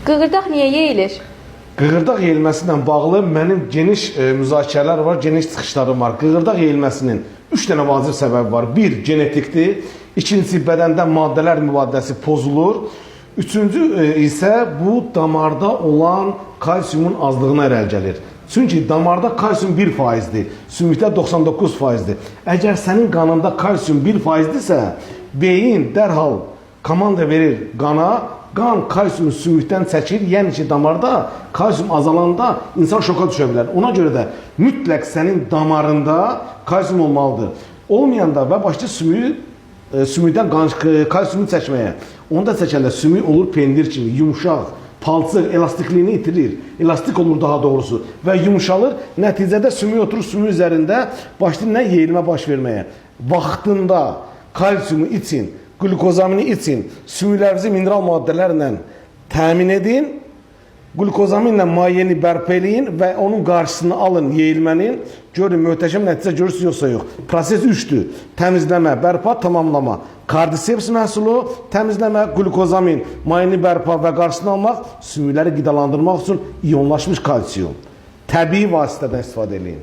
Qığırdaq niyə yeyilir? Qığırdaq yeyilməsi ilə bağlı mənim geniş müzakirələr var, geniş çıxışlarım var. Qığırdaq yeyilməsinin 3 dənə vacib səbəbi var. Bir, genetikdir. İkincisi, bədəndə maddələr mübadiləsi pozulur. Üçüncü isə bu damarda olan kalsiumun azlığına irəli gəlir. Çünki damarda kalsium 1%-dir, sümükdə 99%-dir. Əgər sənin qanında kalsium 1%-dirsə, beyin dərhal komanda verir qana, qan kalsiumu sümükdən çəkir, yəni ki, damarda kalsium azalanda insan şoka düşə bilər. Ona görə də mütləq sənin damarında kalsium olmalıdır. Olmayanda və başda sümüyü sümükdən qan, kalsiumu çəkməyə. Onu da çəkəndə sümük olur pendir kimi yumşaq, palçıq elastikliyini itirir. Elastik olur daha doğrusu və yumşalır. Nəticədə sümük oturur sümük üzərində başlayır nə yeyilmə baş verməyə. Vaxtında kalsiumu için, qlukozamini için, sümüklərinizi mineral maddələrlə təmin edin. Qlukozaminlə mayeni bərpa eləyin və onun qarşısını alın yeyilmənin. Görün möhtəşəm nəticə görürsünüz yoxsa yox. Proses 3-dür. Təmizləmə, bərpa, tamamlama. Kardiseps məhsulu, təmizləmə, qlukozamin, mayeni bərpa və qarşısını almaq, sümükləri qidalandırmaq üçün iyonlaşmış kalsium. Təbii vasitədən istifadə eləyin.